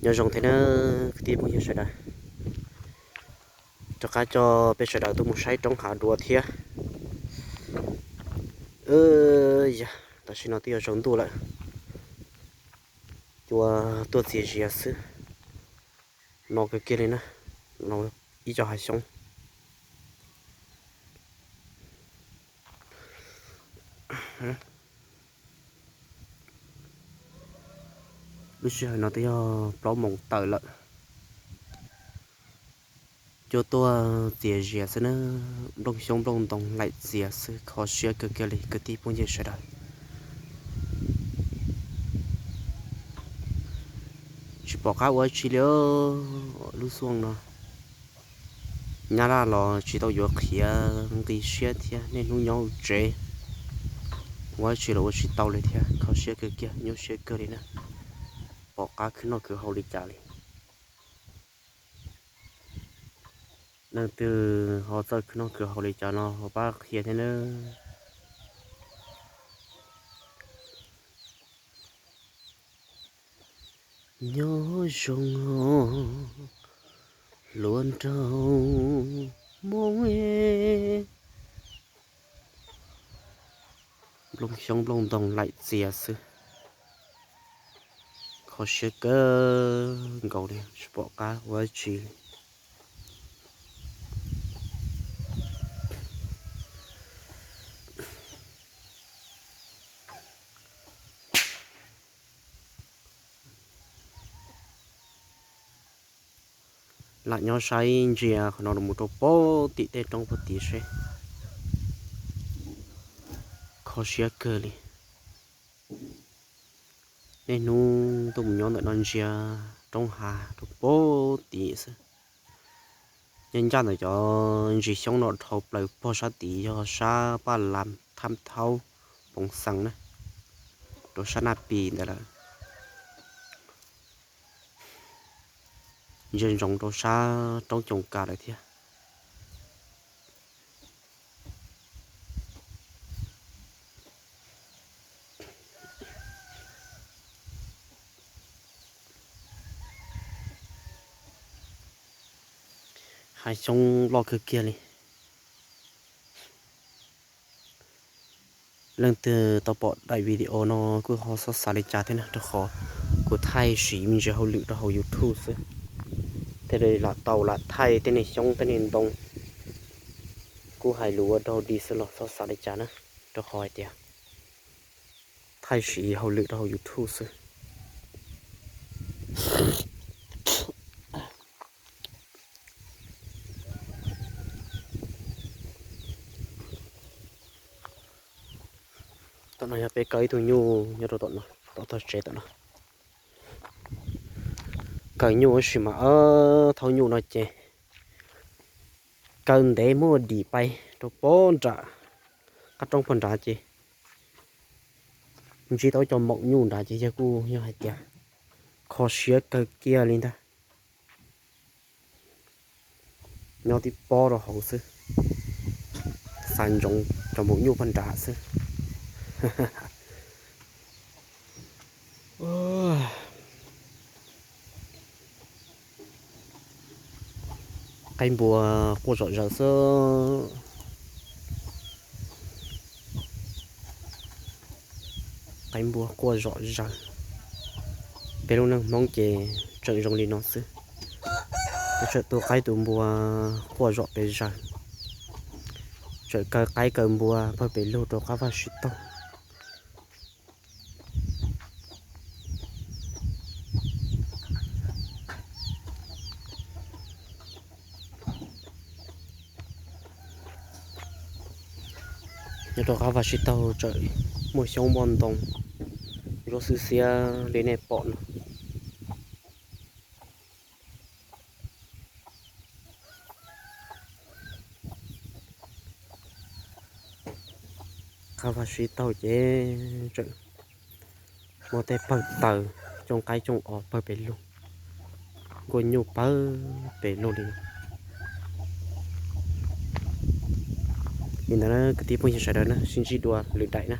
Nyob zoo thiab na kwv tij phooj ywg sawv daws, rov qab coj peb sawv daws tuaj mus saib roob hav dua thiab. Yog tam sim no twb yuav tsaus ntuj lawm, cua tuaj txias zias xwb, no kawg kiag li na, no ib co hav xyoob. Lub sij hawm no twb yog plaub moos tawm lawm, cua tuaj txias zias xwb na, nplooj xyoob nplooj ntoo laim txias xwb, kho siab kawg kiag li kwv tij phooj ywg sawv daws. Tsis pom qab ua tsi li, lub xuaj no nyab laj los tsis tau yuav qhiav nqi siab thiab, niaj hnub nyob hauv tsev, ua tsi los ua tsis tau li thiab, kho siab kawg kiag, nyuaj siab kawg li na. Pom qab khwv noj khwv haus li cas li. Leej twg ho txawj khwv noj khwv haus li cas no ho pab qhia thiab nawb. Nyob zoo hluas nraug Hmoob, nplooj xyoob nplooj ntoo laim txias xwb, kho siab kawg nkaus li, tsis pom qab ua tsi li. Lam nyob saib ntsia qhov no los mus rau pem tim tej roob puag tid seb, kho siab kawg li. Niaj hnub tuaj mus nyob ntawm no ntsia roob hav rau pem tid xwb. Nyob ncaj ntawm cov ntsis xyoob no dhau plaws pog sab tid yog sab Paj Lam Thab Thaub Poov Xees na, rau sab Naj Pis ntawd lawm. Ntsia ntsoov rau sab roob Coos Kas lawm thiab. Hav xyoob loj kawg kiag li. Leej twg tau pom daim video no kuj ho txhob xav li cas thiab na, rau qhov kuv thaij siv me ntsis hauj lwm rau hauv YouTube xwb, thiaj li lam tau lam thaij tej niag xyoob tej niag ntoo, kuj hais lus ua dog dig xwb los txhob xav li cas na, rau qhov hais tias thaij siv hauj lwm rau hauv YouTube xwb. Tom no yog peb kaw ib tug nyuj nyob rau tom no, tom tog tsev tom no. Kaw nyuj tab sis mas thauj nyuj no ces kaw ntev muab dim pais rau pem nram qab roob pog nrad ces ntsib tau cov maum nyuj nrad ces yawg kuj yog hais tias kho siab kawg kiag li ntag. Nyob tib pob rau hauv xwb, xav ntsoov cov maum nyuj pog nrad xwb. Qaib npua quaj zom zaws xwb. Qaib npua quaj zom zaws. Peb lub neej Hmoob ces tseem zoo li no xwb. Tseem tu qaib tu npua quaj zom pes zaws. Tseem kaw qaib kaw npua pawg pes lug rau qab vaj sib taug. Nyob rau qab vaj sib taug tseem muaj xyoob muaj ntoo ntsuab xwb xiab li nej pom no. Qab vaj sib taug ces tseem muaj tej pawg taws, cooj qaib cooj os pawg pes lug, nkuaj nyuj pawg pes lug li. Li ntawd na kwv tij phooj ywg sawv daws na, sib ntsib dua lwm daim na.